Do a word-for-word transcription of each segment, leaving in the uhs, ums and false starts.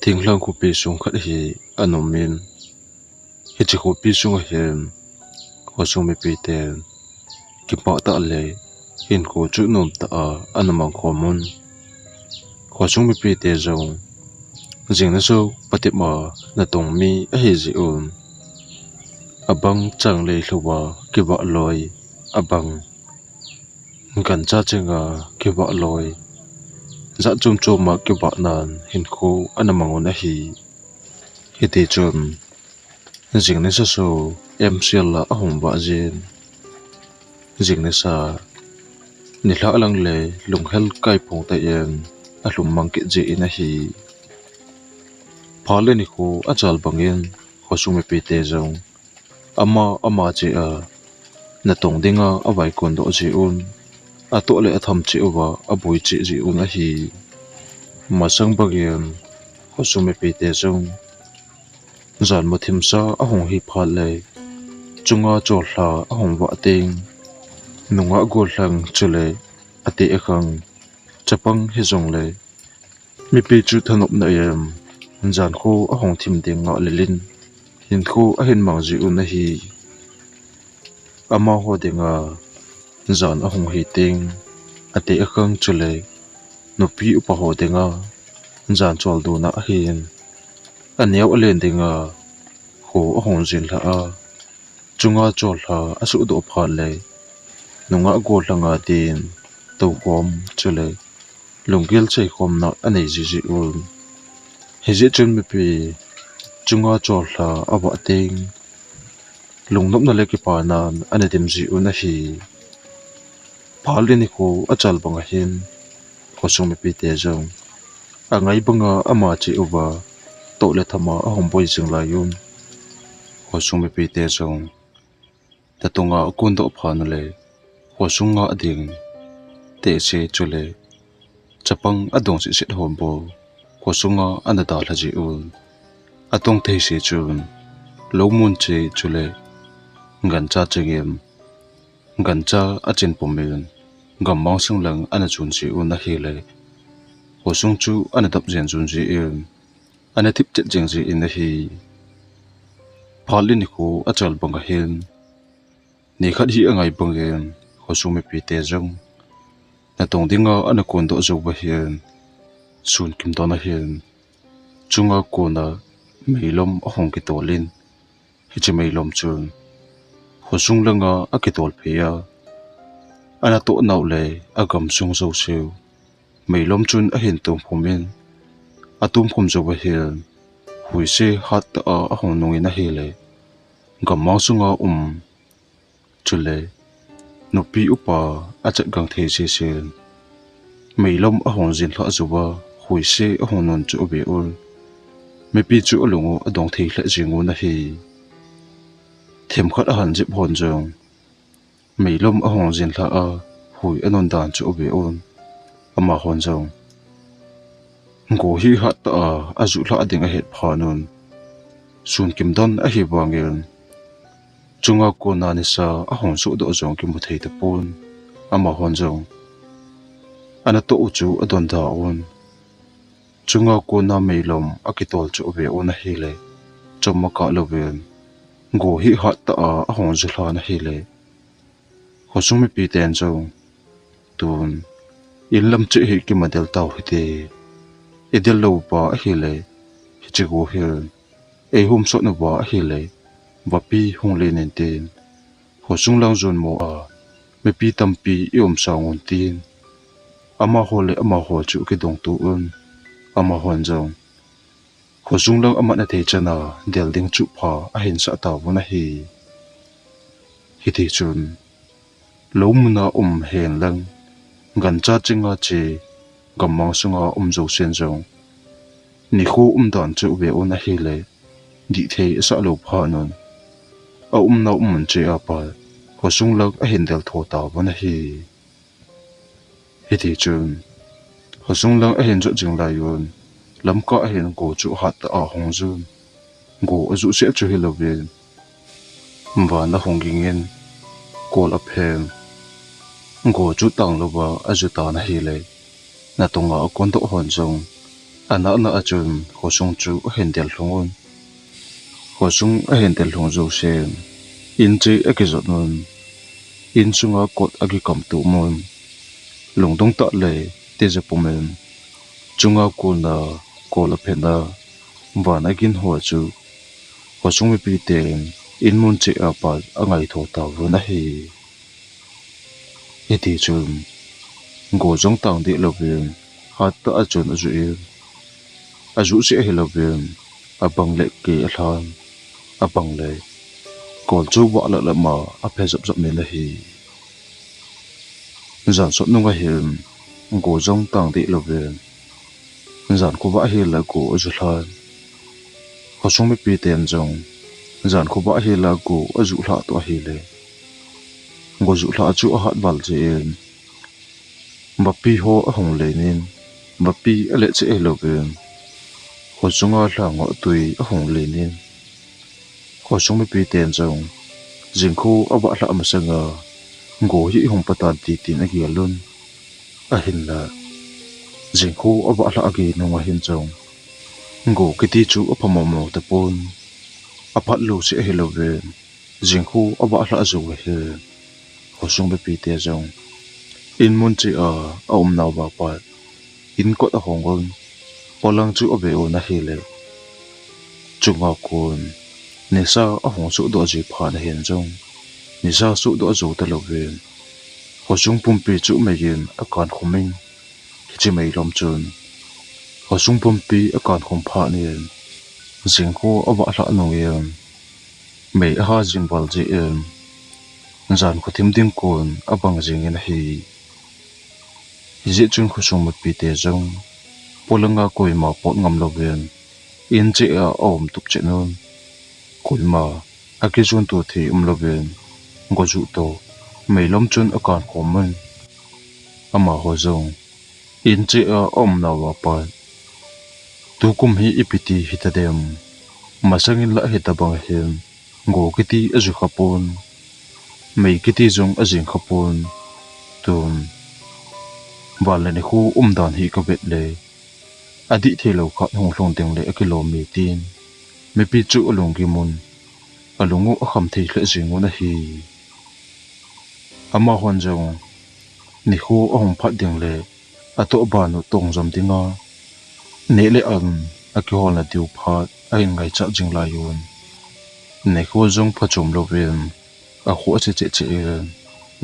Thinglhang khopi sung khat hi ana um in, hiche khopi sunga hin khosung mipite kipah tah le hinkho chu nom tah a ana mang khom un. Khosung mipite jong jing nasa patep a natong mi ahi jeh un, abang changlei lhou a kivah loi, abang gancha chenga kivah loi, jat chom chom a kivah nan hinkho ana mang un ahi. Hiti chun jing nasa chu M C L a ahung vah jin, jing nasa nilhah lang le lunghel kai phong tah in alhum mang kit jin ahi. Phat le nikho achal bangin khosung mipite jong ama ama cheh a natong dinga avai kon doh jeh un, atoh le atham cheh uva aboi cheh jeh un ahi. Masang bangin khosung mipite jong jan muthim sa ahung hi phat le, chunga chollha ahung vah teng, nungah gollhang chule ate akhang, chapang hijongle mipi chu thanopna in jan kho ahung thim ding ngahlel in, hinkho ahin mang jeh un ahi. Amaho dinga jan ahung hi teng, ate akhang chule nupi upa ho dinga jan choldona ahin, aneo alen dinga kho ahung jin lhah a, chunga chollha asuhdoh phat le, nungah gollhang a din toukhom chule lunggel cheikhomna anei jiji un. Hijeh chun mipi chunga chollha avah teng, lungnopna le kipanan ana dim ji un ahi. Phat le nikho achal banga hin khosung mipite jong angai banga ama cheh uva toh le thama ahung boi jing lai un. Khosung mipite jong natonga akondoh phat le khosunga ading tehse chule chapang adong sehseh ho bou khosunga ana dalha ji un. Adong thei se chun lou mun che chule gancha chengin, gancha achin pumin, gammang sung lang ana chun ji un ahile, khosung chu ana dap jen jun jin, ana thip chet jeng jin ahi. Phat le nikho achal banga hin, nikhat hi angai bangin khosung mipite jong natong dinga ana kondoh jou uva hin, sun kim don ahin, chunga kona meilom ahung kitol in, hiche meilom chun khosung langa akitol phei a, anatoh nau le agamsung jouseu meilom chun ahin tumkhum in, atumkhum jou uva hin, huise hattah a ahung nung in ahile, gammang sunga um chule nupi upa achat gang thei sesen meilom ahung jin lhah jou uva, huise ahung nun chu ave un, mipi chu alung u adong thei lheh jeng un ahi. Themkhat ahan jep hon jong meilom ahung jin lhah a, hui anun dan chu ave un, amahon jong go hi hattah a ajuh lhah ding ahet phat un, sun kim don ahi vangin, chunga kona nisa ahung sohdoh jong kimu thei tapon, amahon jong anatoh u chu adon da un. Chunga kona meilom akitol chu ave un ahile, chomkhat louvin go hi hattah a ahung ju lhan ahile, khosung mipiten jong, tun in lam cheh hi kimadel tau hite, idel lou uva ahile, hiche go hin eihom sot uva ahile, vapi hung len in tin, khosung lang jon mo a mipi tampi ium sang un tin, amaho le amaho chu kidongto un, amahon jong khosung lang amatna thei chana del ding chu pha ahin sah tauvin ahi. Hiti chun lou muna um hen lang, gancha chenga che, gammang sunga um jousen jong, nikho umdan chu ave un ahile, dihthei asah lou phat un, aumna mun cheh a pat khosung lang ahin del tho tauvin ahi. Hiti chun khosung lang ahin jot jing lai un, lamkah ahin go chu hattah a ahung jun, go ajuh seh chu hilouvin, van ahung ging in, kol aphen, go chu tang louva aju tan ahile, natonga akondoh hon jong Anahna a chun khosung chu ahin del lhung un. Khosung ahin del lhung jousen, in che akijot un. In sunga kot akikam tum un. Lungdong tah le tija pumin, chunga kona kol aphen a, van agin ho chu khosung mipiten in mun cheh a pat angaito tauvin ahi. Hiti chun, Go jong tang deh louvin, hat tah a chun ajuh in, ajuh cheh ahilouvin, abang le kei alhan, abang le kol chu vah lah lah ma aphe jop jop in ahi. Jan sot nung ahin, Go jong tang deh louvin, jan khovah ahile Go aju lhan. Khosung mipiten jong, jan khovah ahile Go aju lha toh ahile, Go ju lha chu ahat val jeh in, vapi ho ahung len in, vapi alet cheh ahilouvin, khosunga lhang ho tui ahung len in, khosung mipiten jong, jingkho avah lhah masanga, Go hi hung patan ti tin agel un. Ahinla, jingkho avah lhah agei nung ahin jong, Go kiti chu apha mong mong tapon, aphat lou cheh ahilouvin, jingkho avah lhah jou ahin, khosung mipite jong, in mun cheh a aumnauva pat, in kot ahong un, polang chu ave un ahile, chunga kon, nisa ahung sohdoh ji phat ahin jong, nisa sohdoh jou talouvin, khosung pumpi chu mei in akan khum in, hiche mei lom chun, khosung pumpi akan khum phat in, jingkho avah lhah nung in, mei aha jing val jeh in, jan khothim ding kon abang jing in ahi. Hijeh chun khosung mipite jong, polanga koima pot ngam louvin, in cheh a aum tup chet un. Koima akijon to thei um louvin, Go ju toh, mei lom chun akan khum un. Amaho jong, in cheh a aumnauva pat, tukum hi ipi ti hitadem, masangin lah hitabang hin, Go kiti aju khapon, mei kiti jong ajing khapon, tun, van le nikho umdan hi kavet le, adih theilou khat hung lhung ding le akilom e tin, mipi chu alunggim un, alung u akham thei lheh jeng un ahi. Amahon jong, nikho ahung phat ding le, atoh ban u tong jom dinga, neh le an akiholna diu phat ahin ngaichat jing lai un. Nikho jong phachom louvin, akhoh cheh cheh in,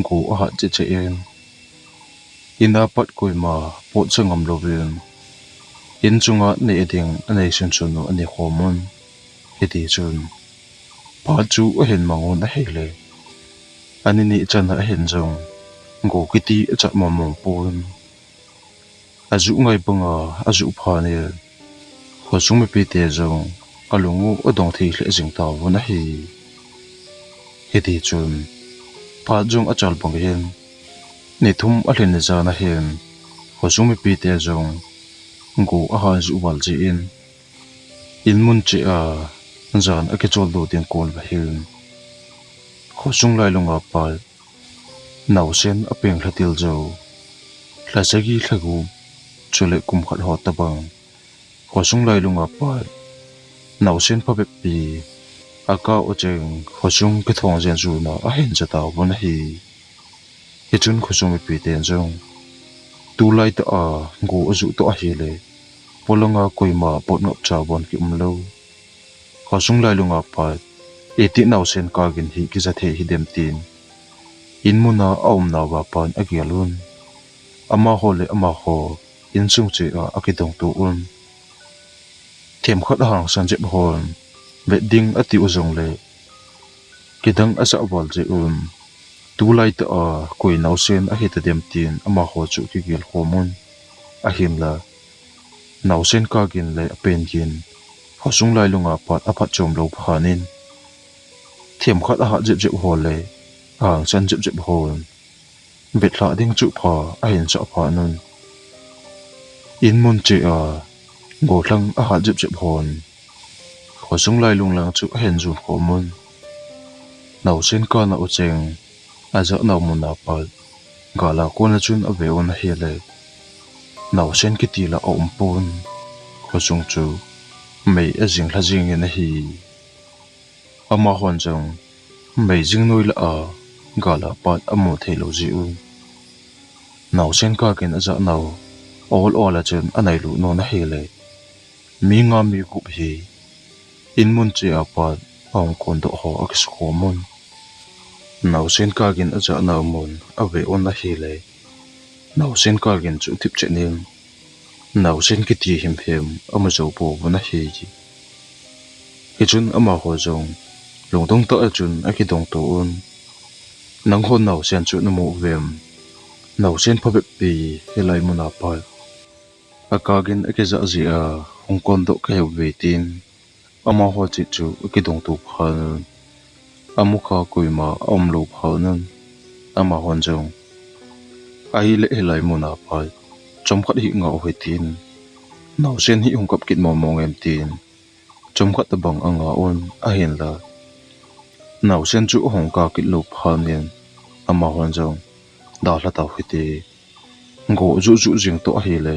Go ahat cheh cheh in, in a pat koima potsa ngam louvin, in chunga neh ding anei sunsun u ani khom un. Hiti chun, phat chu ahin mang un ahile, ani ni chan a ahin jong, Go kiti achat mong mong pon. Ajuh ngai banga ajuh phat in, khosung mipite jong alung u adong thei lheh jing tauvin ahi. Hiti chun, phat jong achal bang hin, ni thum alhin jan ahin, khosung mipite jong Go ahat juh val jeh in, in mun cheh a jan akicholdo ding kon uva hin, khosung lailunga pat naosen apeng lha til jou, lha sagi lha gup, chule kum khat ho tabang, khosung lailunga pat naosen phabep pi akah u cheng, khosung kithong jen juna ahin ja tauvin ahi. Hichun khosung mipiten jong, tulai tah a Go ajuh toh ahile, polanga koima pot ngap cha von kium lou, khosung lailunga pat itih naosen kagin hi kija thei hidem tin, in muna aumnauva pat agel un. Amaho le amaho insung cheh a akidong to un. Themkhat ahangsan jep hon, vet ding atiu jongle, kidang asah val jeh un, tulai tah a koi naosen ahitadem tin amaho chu kigel khom un. Ahinla, naosen kagin le apen gin, khosung lailunga pat aphatchom lou phat in, themkhat ahat jep jep ho le ahangsan jep jep hon, vetlhah ding chu pha ahin sah phat un, in mun cheh a gollhang ahat jep jep hon, khosung lailung lang chu ahin jon khom un. Naosen kana u cheng ajah nau muna pat, gala kona chun ave un ahile, naosen kitil a aumpon. Khosung chu mei ajing lha jingin ahi. Amahon jong mei jing noi lah a gal a pat amu thei lou jeh un, naosen kagin ajah nau ol ol a chun anailut un ahile, mi nga mi gup hi in mun cheh a pat ahung kondoh ho akisukhom un. Naosen kagin ajah nau mun ave un ahile, naosen kagin chu thipchet in, naosen kiti himhim amu jou pouvin ahi. Hichun amaho jong lungdong tah a chun akidong to un, "Nanghon naosen chu namu uvem? Naosen phabep pi hilai mun a pat akagin akijah jeh a hung kondoh kahiuve," tin amaho cheh chu akidong to phat un, amukha koima aum lou phat un, amahon jong, "Ahile hilai mun a pat chomkhat hi nga u hite, naosen hi hung kap kit mong mong em," tin chomkhat tabang anga un, ahinla naosen chu ahung kap kit lou phat in, amahon jong, "Dalha tau hite, go juh juh jing toh ahile,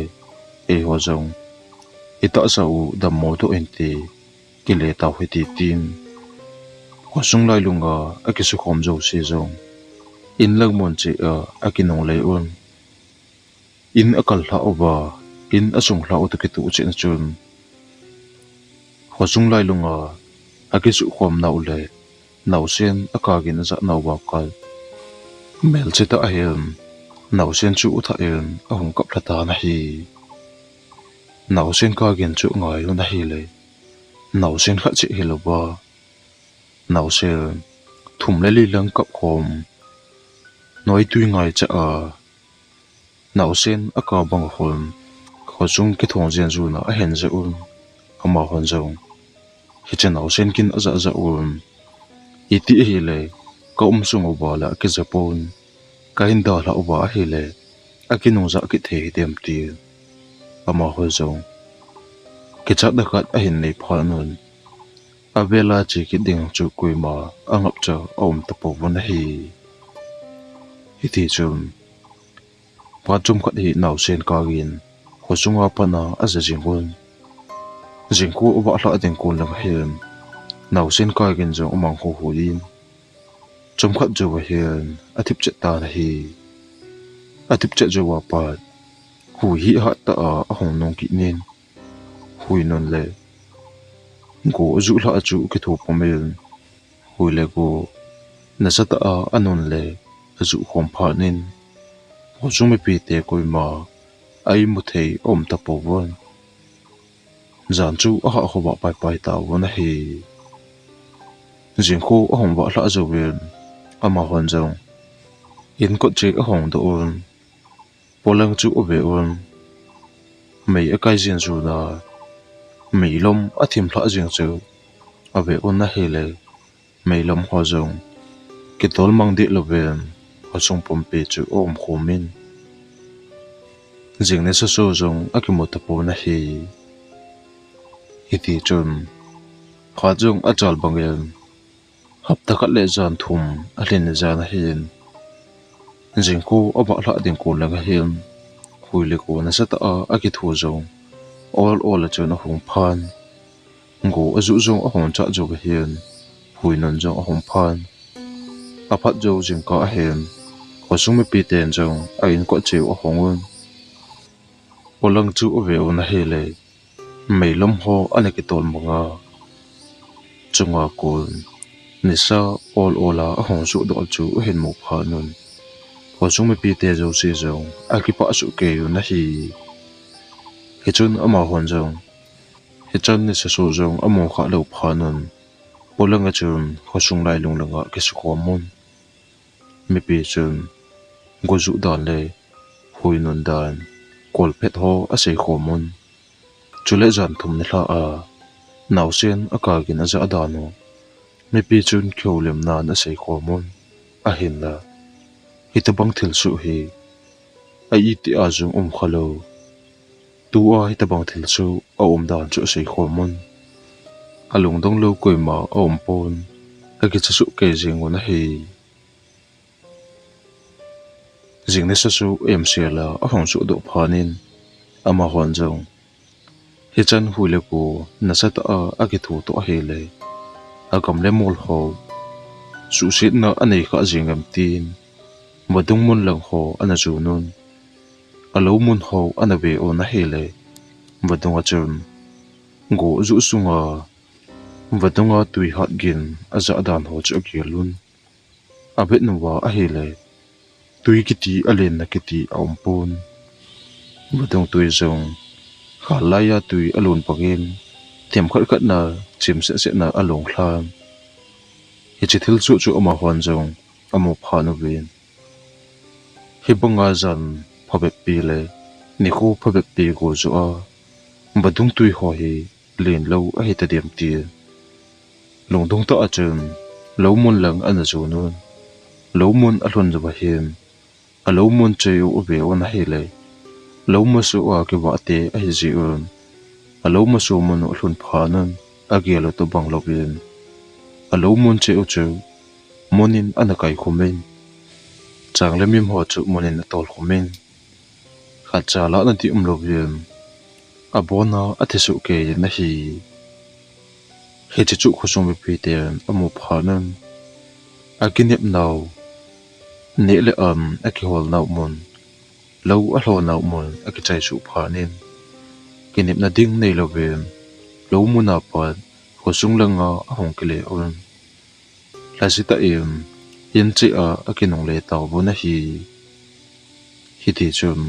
eiho jong itahsa u dammo toh inte, kile tau hite," tin khosung lailung a akisukhom jouse jong in lang mun cheh a akinungle un. In akal lhah uva, in asung lhah u toh kitoh cheh na chun, khosung lailung a akisukhom nau le naosen akagin ajah nau a kal, melchih tah a hin naosen chu uthah in ahung kap lha tan ahi. Naosen kagin chu ngai un ahile, naosen khat cheh hilouva, naosen thum le li lang kap khom, noitui ngaicha a, naosen akap bang a khom, khosung kithong jen jun a ahin jah un, amahon jong, "Hiche naosen kin ajah jah un, iti ahile ka um sung uva la akija pon, kahin dalha uva ahile akinung jah kit thei hitem," tin amaho jong kichatna khat ahin nei phat un, avel a che kit ding chu koima angapcha aum tapouvin ahi. Hiti chun phat chomkhat hi naosen kagin khosung a pat a aja jing un. Jingkho avah lhah ding kon lang ahin, naosen kagin jong amang huihui in, chomkhat jou a hin athipchet tan ahi. Athipchet jou a pat hui hi ahat tah a ahung nung kit in, hui nun le go ajuh lhah chu kitho pum in, hui le go nasatah a anun le ajuh khom phat in, khosung mipite koima a imu thei aum tapouvin, jan chu ahah khovah paipai tauvin ahi. Jingkho ahung vah lhah jouvin, amahon jong in kot cheh ahongdoh un, polang chu ave un, mei akai jin jun a, meilom athim lhah jing chu ave un ahile, meilom ho jong kitol mang deh louvin, khosung pumpi chu aum khom in, jing nisa soh jong akimu tapon ahi. Hiti chun phat jong achal bangin, hapta khat le jan thum alhin jan ahin, jingkho avah lhah ding kon lang ahin, hui le go nasatah a akitho jong ol ol a chun ahung phan. Go ajuh jong ahung chah jou ahin, hui nun jong ahung phan. Aphat jou jingkah ahin, khosung mipiten jong a in kot cheh u ahong un, polang chu ave un ahile, meilom ho ana kitol mang a, chunga kon nisa ol ol a ahung sohdoh chu ahin mu phat un, khosung mipite jouse jong akipah soh kei un ahi. Hichun amahon jong hichan nisa soh jong amu khah lou phat un, polang a chun khosung lailung lang a akisukhom un. Mipi chun go juh dan le hui nun dan, kol phet ho asei khom un. Chule jan thum nilhah a naosen akagin ajah dan u mipi chun kihoulimnan asei khom un. Ahinla, hitabang thilsoh hi a itih a jong um khalou, tua hitabang thilsoh aum dan chu asei khom un. Alungdong lou koima aum pon, akicha soh kei jeng un ahi. Jing nisa soh emsel a ahung sohdoh phat in, amahon jong Hichan hui le pu nasatah a akithu toh ahile, agam le mol ho suhsetna anei kha jing em tin, vadung mun lang ho ana jon un. Alou mun ho ana ve un ahile, vadung a chun go juh sunga vadung a tui hat gin ajah dan ho chu agel un. Avet uva ahile, tui kiti, alenna kiti aum pon. Vadung tui jong khal lai a tui alon bangin, themkhat khat na chim seh seh na along lhan. Hiche thil chu chu amahon jong amu phat uvin. Hibanga jan phabep pi le nikho phabep pi go joh a, vadung tui ho hi len lou ahi tadem tin, lungdong tah a chun lou mun lang ana jon un. Lou mun alhun uva hin, alou mun cheh u ave un ahile, lou masuh a kivah te ahi jeh un, alou masuh mun u alhun phat un, agel u tobang louvin, alou mun cheh u chu mun in ana kai khum in, chang le mim ho chu mun in atol khum in, khatcha lah na ding umlouvin, abon a athi suh kei in ahi. Hiche chu khosung mipi ten amu phat un, akinep nau, neh le an akihol nau mun, lou alho nau mun akichai suh phat in, kinepna ding neilouvin, lou mun a pat khosung langa ahung kile un. Lhasetah in, in cheh a akinungle tauvin ahi. Hiti chun,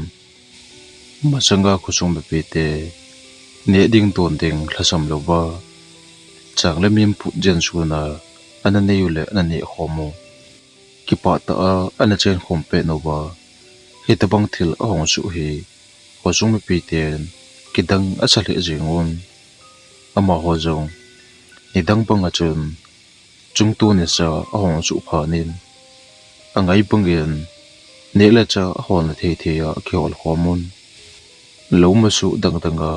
masanga khosung mipi te neh ding don ding lhasam louva, chang le mim put jen sun a ana nei u le ana neh khom u, kipah tah a ana chen khom pet uva, hitobang thil ahung soh hi khosung mipi ten kidang asa lheh jeng un. Amaho jong nidang bang a chun chungto nisa ahung soh phat in, angai bangin neh le chah aholna thei thei a akihol khom un. Lou masuh dang dang a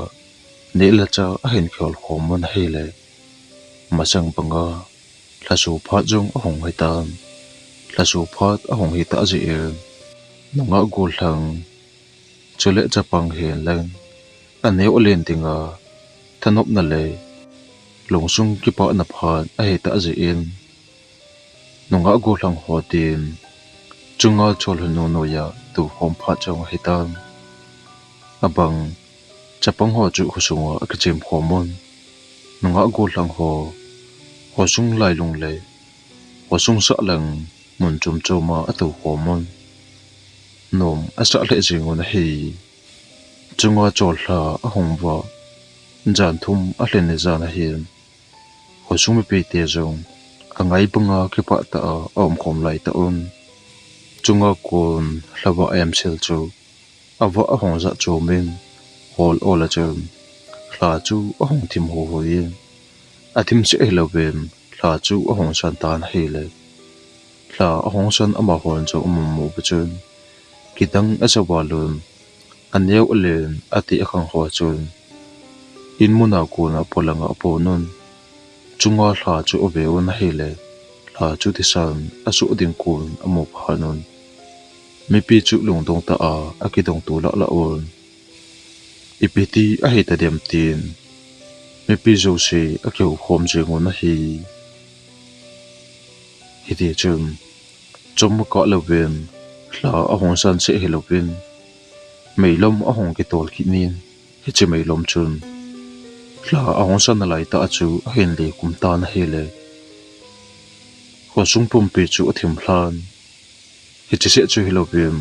neh le chah ahin kihol khom un ahile, masang banga lhaso phat jong ahung hitan. Lhaso phat ahung hitah jeh in, nungah gollhang, chule chapang hin lang, aneo alen dinga thanopna le lungsung kipana phat ahitah jeh in, nungah gollhang ho din chunga cholhanu noiya toukhom phat jong ahitan. Abang, chapang ho chu khosunga akichem khom un. Nungah gollhang ho, khosung lailung le khosung sahlang mun chom choma atoukhom un. Nom asah lheh jeng un ahi. Chunga chollha ahung vah jan thum alhin ni jan ahin, khosung mipite jong angai banga kipah tah a aumkhom laitah un. Chunga kon lhavah emsel chu avah ahung jah chom in, hol ol a chun lha chu ahung thim hoihoi in, athim seh hilouvin lha chu ahung san tan ahile, lha ahung san amahon jong amu mu uva chun, kidang asa val un, aneo alen ati akhang ho chun, in muna kona polanga apon un. Chunga lha chu ave un ahile, lha chu thisan asoh ding kon amu phat un. Mipi chu lungdong tah a akidong to lah lah un. Ipi ti ahitadem tin, mipi jouse akihoukhom jeng un ahi. Hiti chun, chom kah louvin, lha ahung san seh hilouvin, meilom ahung kitol kit in, hiche meilom chun lha ahung san nalaitah a chu ahin lekhum tan ahile, khosung pumpi chu athim lhan. Hiche seh chu hilouvin,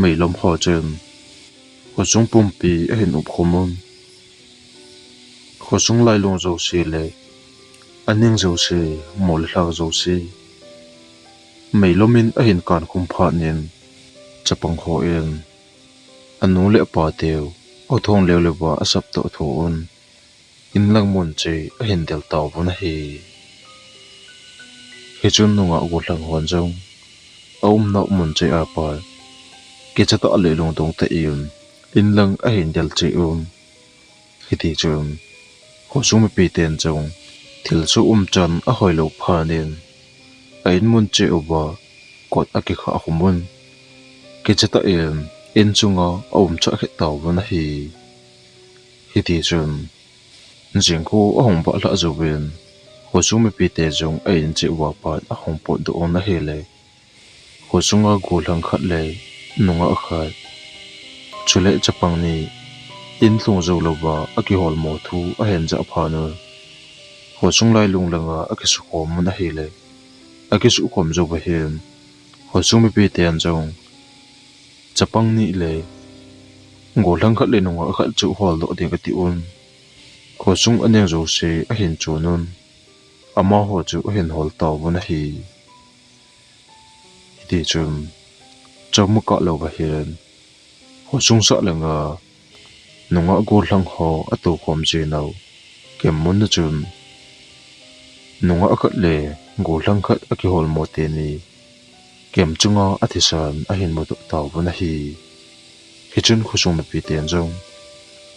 meilom ho chun khosung pumpi ahin upkhum un. Khosung lailung jouse le aning jouse, mol le lhang jouse, meilom in ahin kankhum phat in, chapang hon anu le apa teu, uthong leu leuva asap toh tho un, inlang mun cheh ahin del tauvin ahi. Hichun nungah gollhang hon jong aumna mun cheh a pat kichatah le lungdong tah in, inlang ahin del cheh un. Hiti chun, khosung mipiten jong thilsoh umchan ahoilou phat in, a in mun cheh uva kot akikhah khum un. Kichatah in, in chunga aumchah kit tauvin ahi. Hiti chun, jingkho ahung vah lhah jouvin, khosung mipite jong a in cheh uva pat ahung potdoh un ahile, khosunga gollhang khat le nungah khat, chule chapang ni in lhung jou louva akiholmo thu ahin jah phat un, khosung lailung langa akisukhom un ahile, akisukhom jouva hin, khosung mipiten jong, chapang ni le gollhang khat le nungah khat chu holdoh ding ati un, khosung aneng jouse ahin chon un, amaho chu ahin hol tauvin ahi. Hiti chun, chomkhat louva hin, khosung sah langa nungah gollhang ho atoukhom jinau camp mun a chun, nungah khat le gollhang khat akiholmo teni camp chunga athisan ahin mudoh tauvin ahi. Hichun khosung mipiten jong,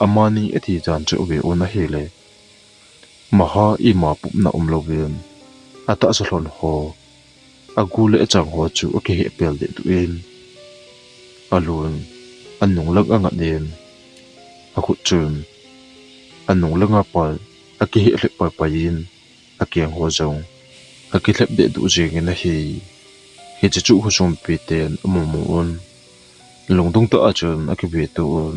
amani athi dan chu ave un ahile, maha ima pumna umlouvin, atahsa lhon ho, agu le achang ho chu akihehpel dehduh in, alun, anung lang angat in, akhut chun, anung langa pat akihehlhep paipai in, akeng ho jong akilhep dehduh jengin ahi. Hiche chu khosung mipiten amumu un, lungdong tah a chun akiveto un,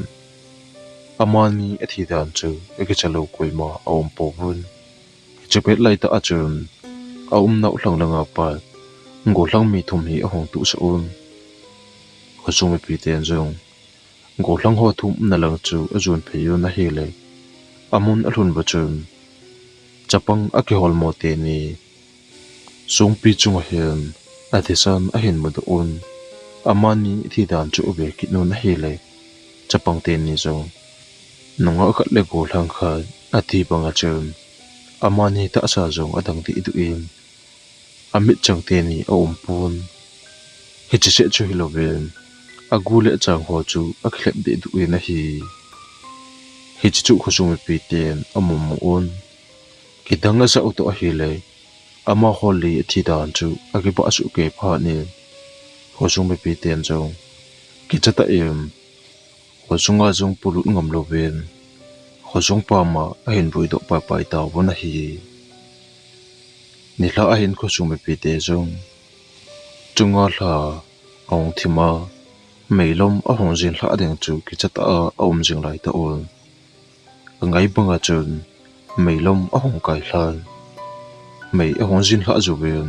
amani athi dan chu akicha lou koima aumpon, hiche pet laitah a chun, aumnau lhang langa pat gollhang mi thum hi ahung tuhsah un, khosung mipiten jong gollhang ho thum umna lang chu ajon phei un ahile, amun alhun uva chun, chapang akiholmo teni songpi chunga hin athisan ahin mudoh un, amani thi dan chu ave kit un ahile, chapang teni jong, nungah khat le gollhang khat athi banga chun, amani tahsa jong adang dehduh in, amitchang teni aumpon, hiche seh chu hilouvin, agu le achang ho chu akilhep dehduh in ahi. Hiche chu khosung mipiten amumu un, kidang asah u toh ahile, amaho le athi dan chu akibah soh kei phat in, khosung mipiten jong, kichatah in, khosunga jong polut ngam louvin, khosung pama ahin vuidoh paipai tauvin ahi. Nilhah ahin khosung mipite jong, chunga lha ahung thim a, meilom ahung jin lhah ding chu kichatah a aum jing laitah un, angai banga chun meilom ahung kai lhan. Mei ahung jin lhah jouvin,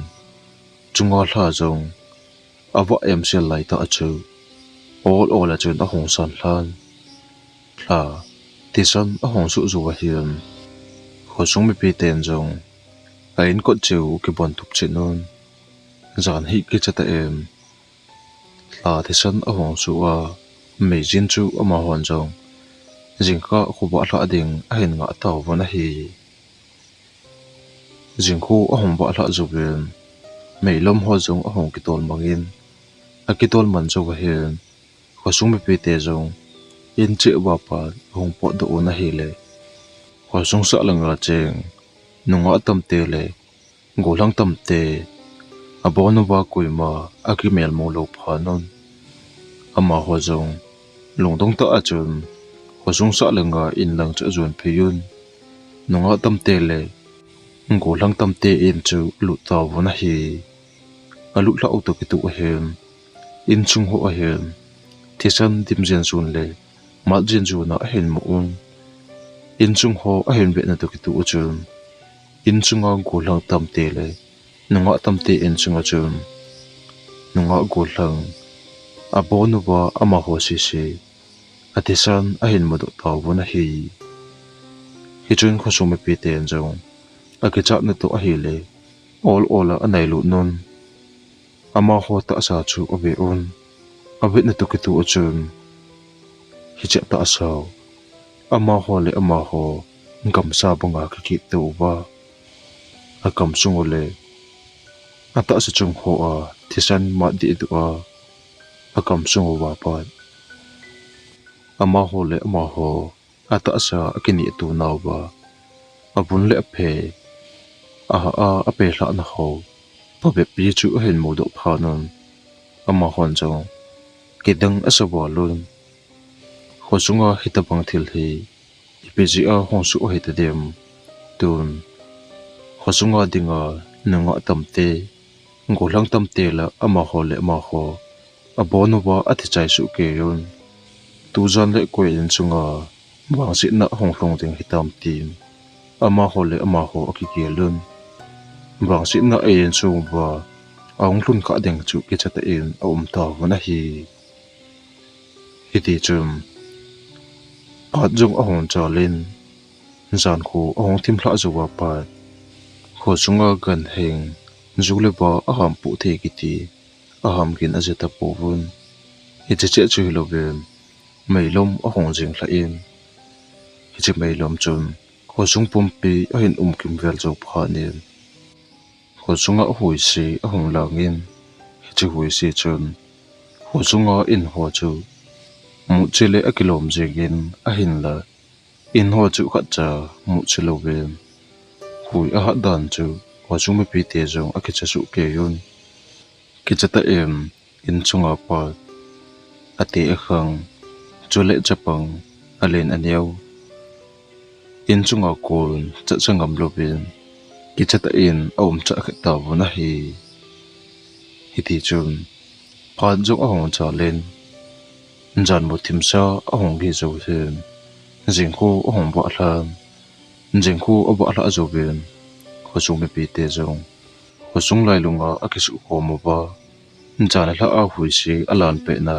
chunga lha jong avah emsel laitah a chu, ol ol a chun ahung san lhan. Lha, thisan ahung soh jouva hin, khosung mipiten jong, a in kot cheh u kibon tup chet un, jan hi kichatah in, lha thisan ahung soh a, meijin chu amahon jong, jingkah khovah lhah ding ahin ngah tauvin ahi. Jingkho ahung vah lhah jouvin, meilom ho jong ahung kitol mangin, akitol man jouva hin, khosung mipite jong, in cheh uva pat ahung potdoh un ahile, khosung sah langa cheng, nungah tamte le gollhang tamte, abon uva koima akimelmo lou phat un, amaho jong, lungdong tah a chun, khosung sah langa in lang chu ajon phei un, nungah tamte le gollhang tamte in chu alut tauvin ahi. Alut lhah u toh kitoh ahin, insung ho ahin, thisan dim jen jon le mat jen jon a ahin mu un. Insung ho ahin vetna toh kitoh a chun, insunga gollhang tamte le nungah tamte insunga chun, nungah gollhang, abon uva amaho sese, athisan ahin mudoh tauvin ahi. Hichun khosung mipiten jong, akichatna toh ahile, ol ol a anailut un, amaho tahsa chu ave un, avetna toh kitoh a chun, hiche tahsa u, amaho le amaho gamsa banga kikipto uva, akamsung u le atahsa chung hoa thisan mat dehduh a, akamsung uva pat, amaho le amaho atahsa akinehto nauva, avun le aphe, ahah a apelhahna ho, phabep pi chu ahin mudoh phat un, amahon jong, kidang asa val un, khosunga hitobang thil hi Ipi jeh a hung suh ahi tadem. Tun, khosunga dinga nungah tamte, gollhang tamte la amaho le amaho abon uva athi chai suh kei un. Tujan le koi insunga vangsetna hung lhung ding hitam tin amaho le amaho akigel un. Vangsetna a insung uva ahung lhun kha ding chu kicha tah in aum tauvin ahi. Hiti chun, phat jong ahung chal in, jan khu ahung thim lhah jou a pat, khosunga ganhing, ju le va aham poh thei kiti, aham gin aje tapouvin. Hiche cheh chu hilouvin, meilom ahung jing lhah in, hiche meilom chun, khosung pumpi ahin um kimvel jou phat in, khosunga huisi ahung lang in, hiche huisi chun, khosunga in ho chu muchi le akilom jing in ahinla, in ho chu khatcha muchi louvin, hui ahat dan chu khosung mipite jong akicha suh kei un. Kicha tah in, insunga pat, ate akhang, chule chapang, alen aneo, insunga kon chacha ngam louvin, kicha tah in aum chah kit tauvin ahi. Hiti chun, phat jong ahung chal in, jan mu thimsa ahung hi jou hin, jing khu ahung vah lhan, jing khu avah lhah jouvin, khosung mipite jong khosung lailunga akisukhom uva, jan lhah a huisi alan pehna,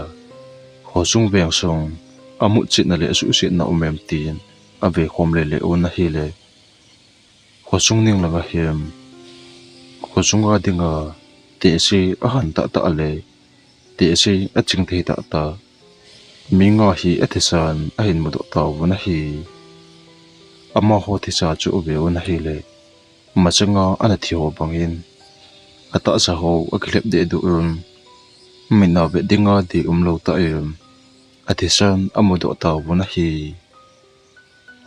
khosung vengsung amuchitna le asuhsetna um em tin ave khom lele un ahile, khosung ning langa hin, khosunga dinga tehse ahan tahtah le tehse aching thei tahtah mi nga hi athisan ahin mudoh tauvin ahi. Amaho thisa chu ave un ahile, masanga ana thi ho bangin, atahsa ho akilhep dehduh un, mit a vet dinga dei umlou tah in, athisan amudoh tauvin ahi.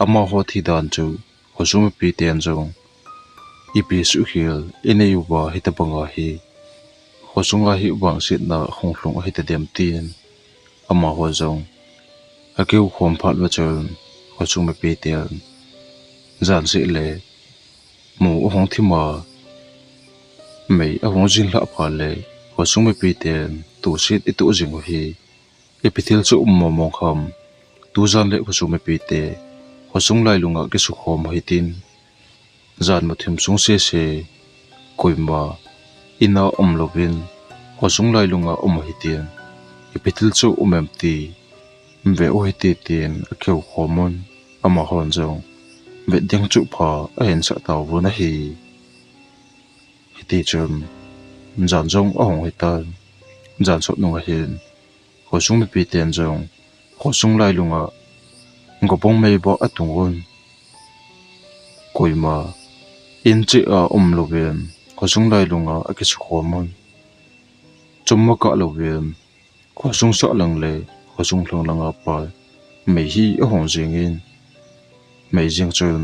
Amaho thi dan chu, khosung mipiten jong, ipi suhkhel inei uva hitabanga hi, khosunga hi vangsetna hung lhung ahi tadem tin, amaho jong akiu khom phat uva chun, khosung mipiten jan seh le mu ahung thim a, mei ahung jin lhah phat le, khosung mipiten tuset itoh jing u hi, ipi thil chu um mong mong ham, tujan le khosung mipite khosung lailunga kisukhom u hitin, jan mu thim sung sese, koima ina um louvin, khosung lailunga um u hitin, ipi thil chu um em ti ve u hite tin akiu khom un, amahon jong vet ding chu pha ahin sah tauvin ahi. Hiti chun, jan jong ahung hitan, jan sot nung ahin, khosung mipiten jong khosung lailunga gopong meiba atung un, koima in cheh a um louvin, khosung lailunga akisukhom un, chom ma kah louvin, khosung sah lang le khosung lhang langa pat mei hi ahung jing in, mei jing chun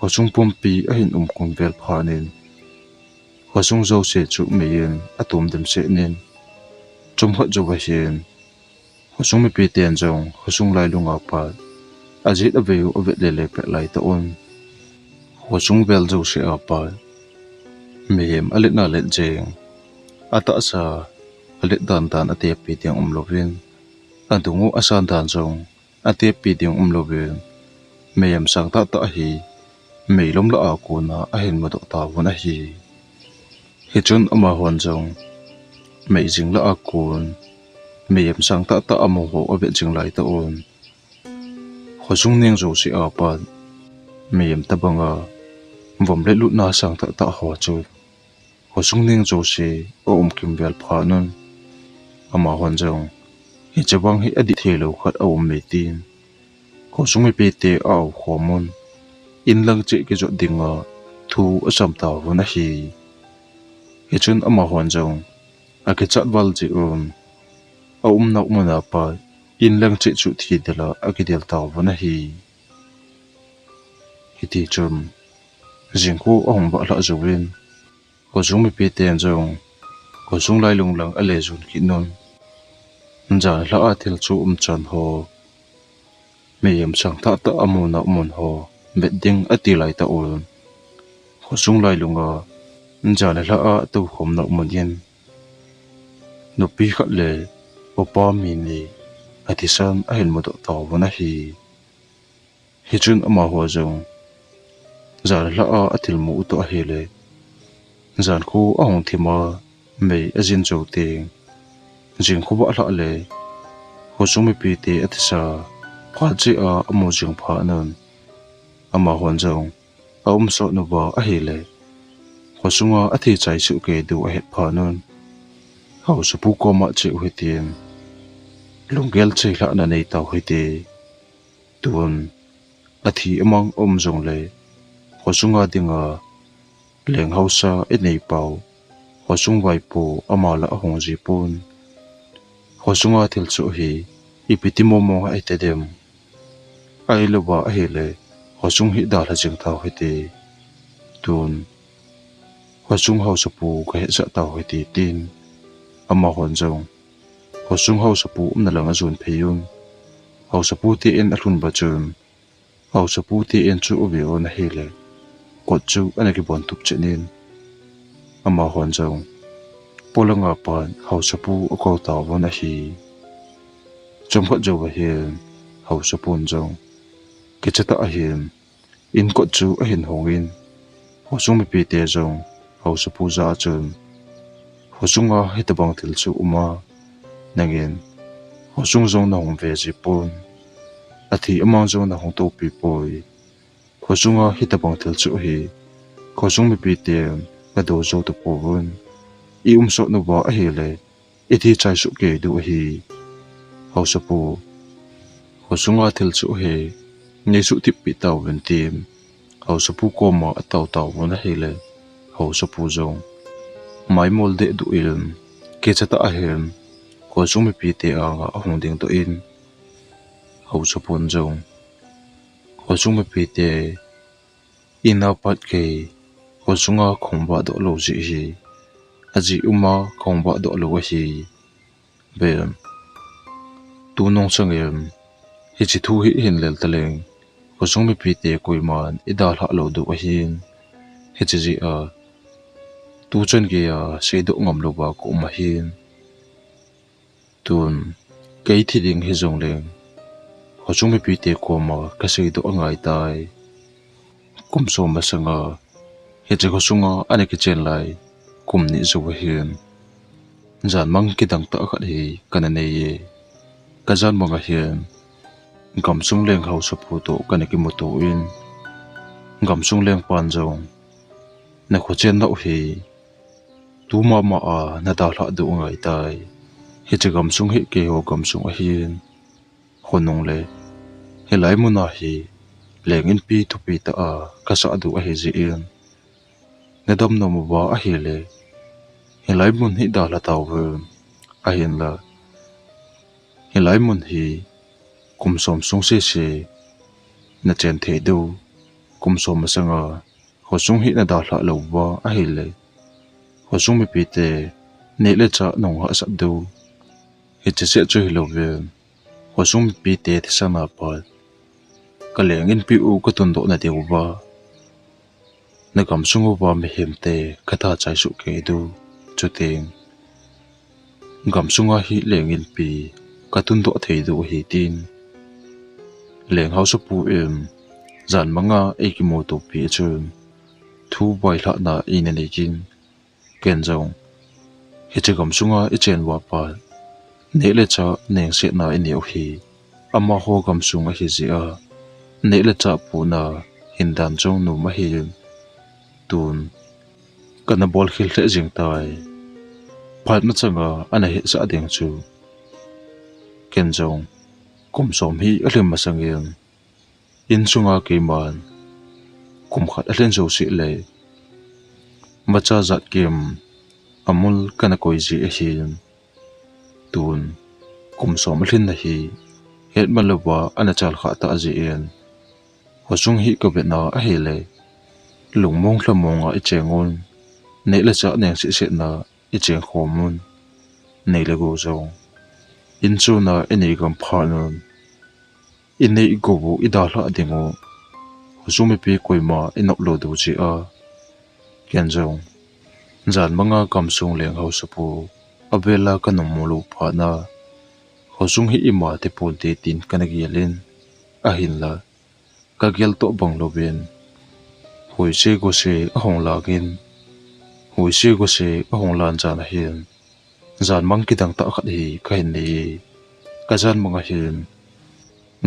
khosung pumpi ahin um kimvel phat in, khosung jouse chu mei in atum dimset in, chomkhat jouva hin, khosung mipiten jong khosung lailunga pat ajet avei u avet lele pet laitah un, khosung vel jouse a pat mihem alet na let jeng, atahsa alet dan dan atepi ding umlouvin, adung u asan dan jong atepi ding umlouvin, mihem sang tahtah hi meilom lah a kona ahin mudoh tauvin ahi. Hichun amahon jong mei jing lah a kon mihem sang tahtah amu ho avet jing laitah un, khosung ning jouse a pat mihem tabanga vom le lutna sang tahtah ho chu khosung ning jouse aum kimvel phat un, amahon jong hiche vang hi adih theilou khat aum e tin, khosung mipite aum khom un, in lang cheh kijot dinga thu asam tauvin ahi. Hichun amahon jong akichat val jeh un, aumna mun a pat in lang cheh chu thidel a akidel tauvin ahi. Hiti chun, jing khu ahung vah lhah jouvin, khosung mipiten jong khosung lailung lang ale jon kit un, jan lhah a thil chu umchan ho Mihem sang thahtah a mun a um un ho vet ding ati lai tah un, khosung lailung a jan le lha a toukhomna um un in, nupi khat le upa mi ni athisan ahin mudoh tauvin ahi. Hichun amaho jong jan le lha a athilmu u toh ahile, jan khu ahung thim a mei ajin jou teng, jing khu vah lhah le khosung mipite athisa phat cheh a amu jing phat un, amahon jong aumsot uva ahile, khosunga athi chai soh kei diu ahet phat un, haosapu koma che u hitin, lunggel cheilhahna nei tau hite. Tun athi amang aum jongle, khosunga dinga leng haosa inei pau, khosung vaipo ama lah ahung ji pon. Khosunga thil soh hi ipi ti mong mong ahitadem? Ahilouva ahile, khosung hi dalha jing tau hite. Tun khosung haosapu kahetsah tau hite tin, amahon jong khosung haosapu umna lang ajon phei un. Haosapu te in alhun uva chun, haosapu te in chu ave un ahile, kot chu ana kibon tup chet in, amahon jong polanga pat haosapu akou tauvin ahi. Chomkhat jouva hin haosapun jong kicha tah ahin, in kot chu ahin hongin, khosung mipite jong haosapu jah a chun, khosunga hitobang thil chu um a, nangin khosung jong nahung ve ji pon, athi amang jong nahung toupi poi. Khosunga hitobang thil soh hi khosung mipiten gado jou tapouvin, iumsot uva ahile, ithi chai soh kei diu ahi. Haosapu, khosunga thil soh hi nei suhtep peh tauvin tin, haosapu koma atao tauvin ahile, haosapu jong maimol dehduh in, kicha tah ahin, khosung mipite anga ahung dingdoh in, haosapun jong khosung mipite in a pat gei khosunga kahung vahdoh lou jeh hi, ajeh uma kahung vahdoh lou ahi. Ven, tunung sangin hiche thu hi hin lel taleng, khosung mipite koiman eidalhah lou diu ahin. Hiche jeh a tuchan geiya seidoh ngam louva kaum ahin. Tun kei thi ding hijongleng, khosung mipite koma kaseidoh angaitai. Kum som masanga hiche khosunga ana kichen lai kum ni jou ahin, janmang kidang tah khat hi kana nei e. Kajanmang ahin, gamsung leng haosapu toh kana kimuto in, gamsung lengpan jong, nakhochen nau hi tumama a nadalhah diu angaitai. Hiche gamsung hi keiho gamsung ahin, khonung le hilai muna hi leng inpi thupi tah a kasah diu ahi jeh in, nadam nom uva ahile, hilai mun hi dalha tauvin, ahinla hilai mun hi kum som sung sese nachen thei diu, kum som masanga khosung hi nadalhah louva ahile, khosung mipite neh le chah nahung hahsat diu. Hiche seh chu hilouvin, khosung mipite thisan a pat kaleng inpi u katundoh nadiuva, nagamsung uva mihemte katha chai soh kei diu, chuteng gamsunga hi leng inpi katundoh thei diu ahi tin, leng haosapu in janmanga eikimutopi a chun thu vailhahna eina neiyin, ken jong hiche gamsunga ichen uva pat neh le chah nengsetna inei u hi amaho gamsung ahi jeh a, neh le chah pohna hindan jong nom ahin, tun kana bolkhel lheh jeng tai. Phat machanga ana hetsah ding chu, ken jong kum som hi alhin masangin, insunga keiman kum khat alhin jouseh le vacha jat kim amul kana koi ji ahin, tun kum som alhinna hi hetman louva ana chalkhah tah jeh in, khosung hi kavetna ahile, lungmong lhamonga icheng un, neh le chah nengsetsetna icheng khom un, nei le gou jong inchona inei gam phat un, inei igou u idalhah ding u khosung mipi koima inop lou diu jeh a, ken jong jan manga gamsung leng haosapu avel a kanung mu lou phat na, khosung hi ima te ponte tin kana gel in, ahinla kagel toh bang louvin, huise gose ahung langin, huise gose ahung lan jan ahin, jan mang kidang tah khat hi kahin nei e. Kajan mang ahin,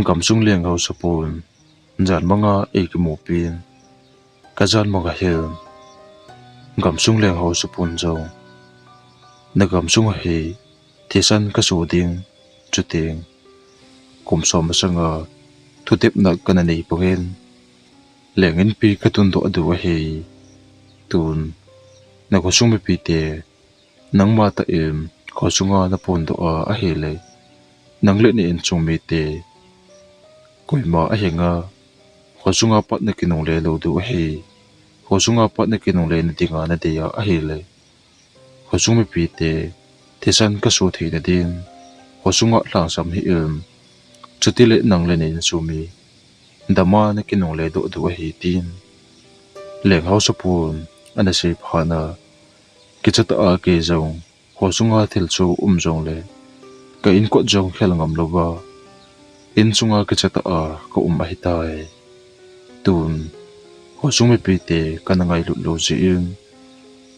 gamsung leng haosapun jan manga eikimupin, kajan mang ahin, gamsung leng haosapun jong nagamsung a hi thisan kaso ding, chuteng kum som masanga thutepna kana nei bangin, leng inpi katundoh diu ahi. Tun nakhosung mipite, nangma tah in khosunga napondoh a ahile, nang le na insung mite koima ahenga khosunga pat nakinungle lou diu ahi. Khosunga pat nakinungle nadinga nadei a ahile, khosung mipite thisan kaso theina din khosunga lhangsam hih in, chutile nang le na insung mi dama nakinungle doh diu ahi, tin leng haosapun ana sei phat na, kichatah a kei jong khosunga thil chu um jongle ka inkot jong khel ngam louva, insunga kichatah a kaum ahitai. Tun khosung mipite kana ngailut lou jeh in,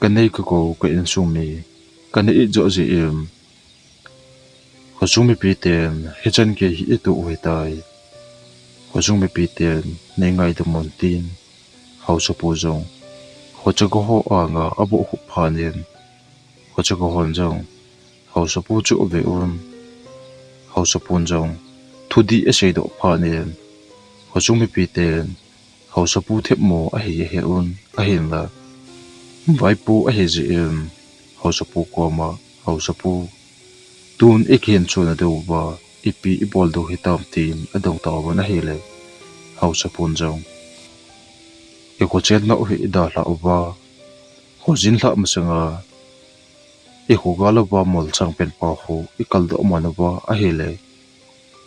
kanei kagou ka insung mi kana itjoh jeh in, khosung mipiten hichan gei hi itoh u ahitai. Khosung mipiten neingaidam un, tin haosapu jong khochaga ho anga abohkhup phat in, khochaga hon jong haosapu chu ave un, haosapun jong thudih aseidoh phat in, khosung mipiten haosapu themmo ahi ahe un, ahinla vaipo ahi jeh in, haosapu koma, haosapu, tun ikihin chuna diuva ipi ibol diu hitam, tin adong tauvin ahile, haosapun jong, ikho chennau hi idalhah uva, khojin lhah masanga ikho gal uva molchang penpa khu ikaldoh man uva ahile,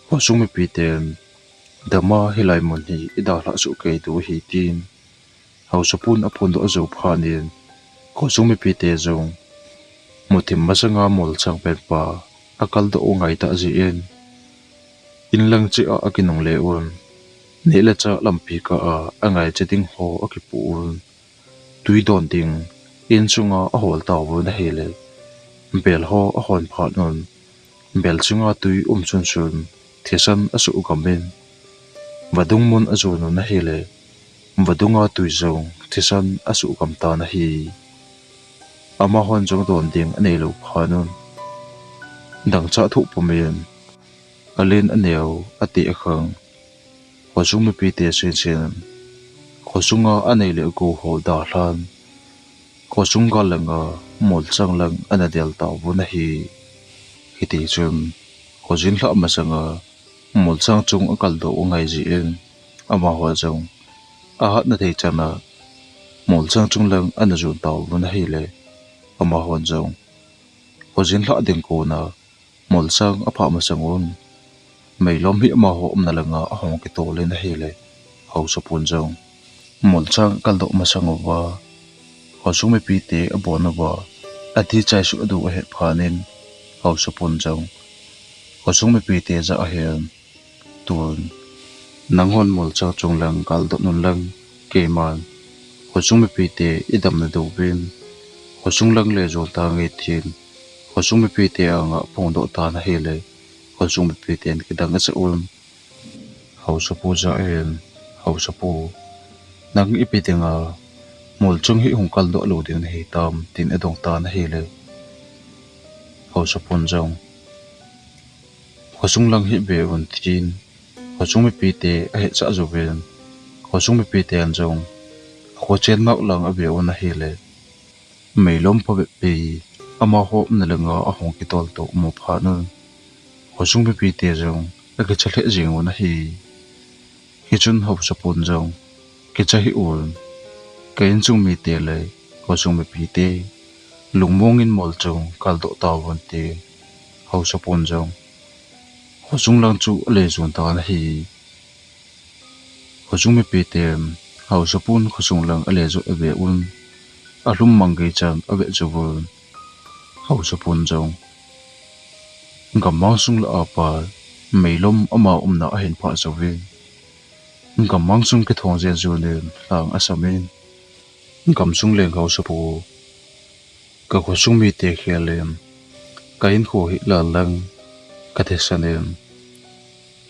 khosung mipiten dama hilai mun hi idalhah soh kei diu ahi, tin haosapun aphondoh jou phat in, khosung mipite jong muthim masanga molchang penpa akaldoh u ngaitah jeh in, inlang cheh a akinungle un, neh le chah lampi kah a angaicha ding ho akipoh un, twi don ding insunga ahol tauvin ahile, bel ho ahon phat un, bel chunga twi um sunsun thisan asuhgam in, vadung mun ajon un ahile, vadunga twi jong thisan asuhgam tan ahi. Amahon jong don ding aneilou phat un, dangchah thoh pumin, alen aneo, ateh akhang, khosung mipite sensen, khosunga anei le agou ho dalhan, khosung gal langa molchang lang ana del tauvin ahi. Hitichun, khojin lhah masanga molchang chung akaldoh u ngai jeh in, amaho jong ahatna thei chan a molchang chung lang ana jon tauvin ahile, amahon jong khojin lhah ding kona molchang aphah masang un, meilom hi amaho umna langa ahung kitol in ahile, haosapun jong molchang akaldoh masang uva, khosung mipite abon uva, athi chai suh diu ahet phat in, haosapun jong khosung mipite jah ahin, tun nanghon molchang chung lang kaldoh un lang, keiman khosung mipite idamna diuvin khosung lang le jon tange, tin khosung mipite anga aphongdoh tan ahile, khosung mipiten kidang asah un, haosapu jah in, haosapu, nang ipi dinga molchang hi hung kaldoh lou ding nahitam, tin adong tan ahile, haosapun jong, khosung lang hi ve un, tin khosung mipite ahetsah jouvin, khosung mipiten jong akho chennau lang ave un ahile, meilom phabep pi amaho umna langa ahung kitol toh amu phat un, khosung mipite jong akicha lheh jeng un ahi. Hichun haosapun jong, kicha hih un, ka insung mite le khosung mipite, lungmong in molchang kaldoh tauvin, tin haosapun jong khosung lang chu ale jon tan ahi. Khosung mipiten haosapun khosung lang ale jot ave un, alhum mang gei chan ave jou un, haosapun jong gammang sung lah a pat meilom ama umna ahin phah jouvin, gammang sung kithong jen jen in lhang asam in, gamsung leng haosapu, ka khosung mite khel in, ka hinkho hi lal lang ka thisan in,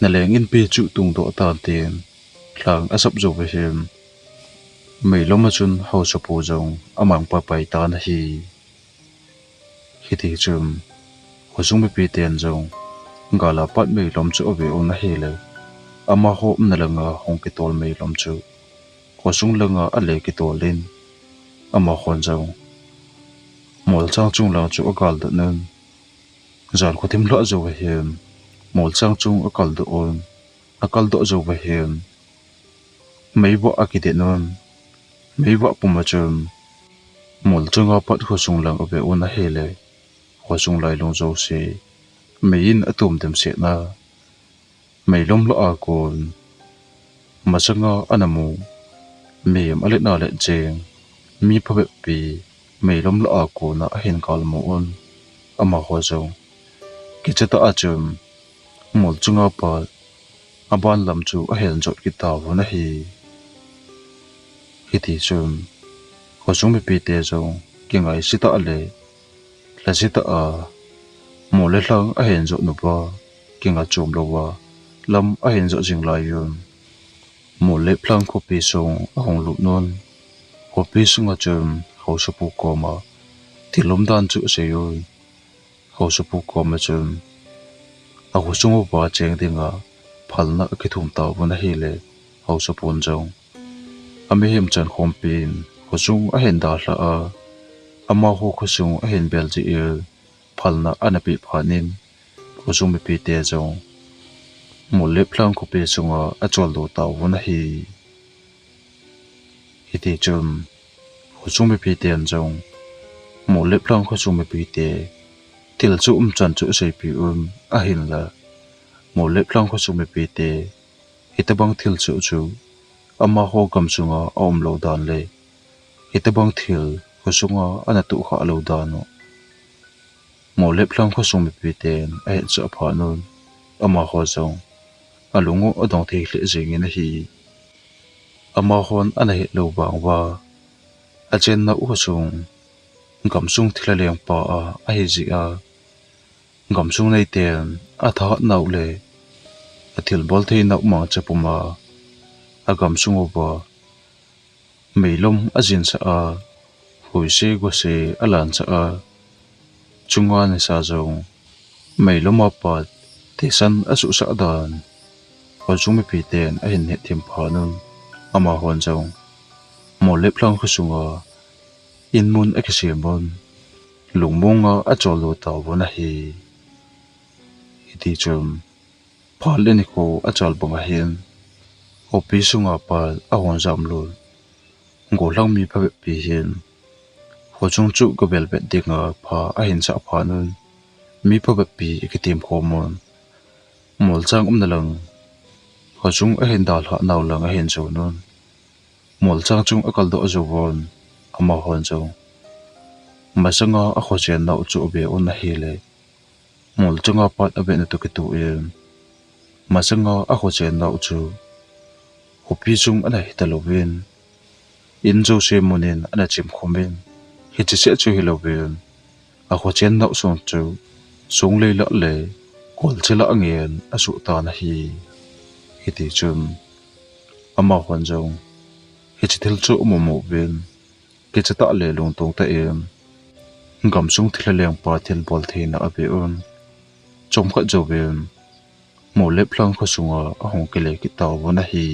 naleng inpi chu tungdoh tan tin, lhang asap jou ve hin, meilom a chun haosapu jong amang paipai tan ahi. Hiti chun khosung mipiten jong gal a pat meilom chu ave un ahile, amaho umna langa hung kitol meilom chu khosung langa ale kitol in, amahon jong molchang chung lang chu agal doh un, jan khothim lhah jou ve hin, molchang chung akal doh un, akal doh jou ve hin, meivah akidet un, meivah pum a chun molchang a pat khosung lang ave un ahile, khosung lailung jouse mei in atum dem sena, meilom lah a kon masanga ana mu, mihem alet na let jeng mi phabep pi meilom lah a kona ahin kalmu un, amaho jong kicha tah a chun molchang a pat aban lam chu ahin jot kit tauvin ahi. Hiti chun khosung mipite jong kingaise tah le lhaise tah a, mol le lhang ahin jot uva, kinga chom louva lam ahin jot jing lai un, Mollep lhang khopi sung ahung lut un, khopi sunga chun haosapu koma thil umdan chu asei un, haosapu koma chun akhosung uva cheng dinga phalna akithum tauvin ahile, haosapun jong amihem chan khompin khosung ahin dalhah a, amaho khosung ahin bel jeh in phalna ana peh phat in, khosung mipite jong Mollep lhang khopi sunga acholdo tauvin ahi. Hiti chun khosung mipiten jong Mollep lhang khosung mipite thil chu umchan chu aseipeh un, ahinla Mollep lhang khosung mipite hitobang thil soh chu amaho gamsunga aumlou dan le hitobang thil khosunga ana tohkhah lou dan u Mollep lhang khosung mipiten ahetsah phat un, amaho jong alung u adong thei lheh jengin ahi. Amahon ana het lou vang uva, achennau khosung gamsung thilha lengpa a ahi jeh a, gamsung neiten athahatnau le athilbol theinau mangcha puma agamsung uva meilom ajinsah a, huise gose alansah a, chunga nisa jong meilom a pat thisan asuhsah dan khosung mipiten ahin hethem phat un, amahon jong Mollep lhang khosunga inmun akisem un, lungmonga acholdo tauvin ahi. Hiti chun phat le nikho achal banga hin khopi sunga pat ahung jamlut gollhang mi phabep pi hin khochung chu gavelvet dinga pha ahin sah phat un, mi phabep pi akitem khom un, molchang umna lang, khochung ahin dalhah nau lang ahin jon un, molchang chung akaldoh jouvun, amahon jong masanga akhochen nau chu ave un ahile, molchanga pat avetna toh kitoh in, masanga akhochen nau chu khopi sung ana hitalouvin, in jouse mun in ana chimkhum in, hiche seh chu hilouvin, akhochen nau sung chu songlei lah le kolche lah ngen asuh tan ahi. Hiti chun amahon jong hiche thil chu amumu uvin, kichatah le lungtong tah in gamsung thilha lengpa thilbol theina ave un, chomkhat jouvin Mollep lhang khosunga ahung kile kit tauvin ahi.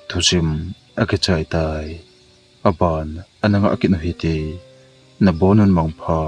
Thusim akichai tai. Aban ana ngah kit u hite, nabonun mangpha.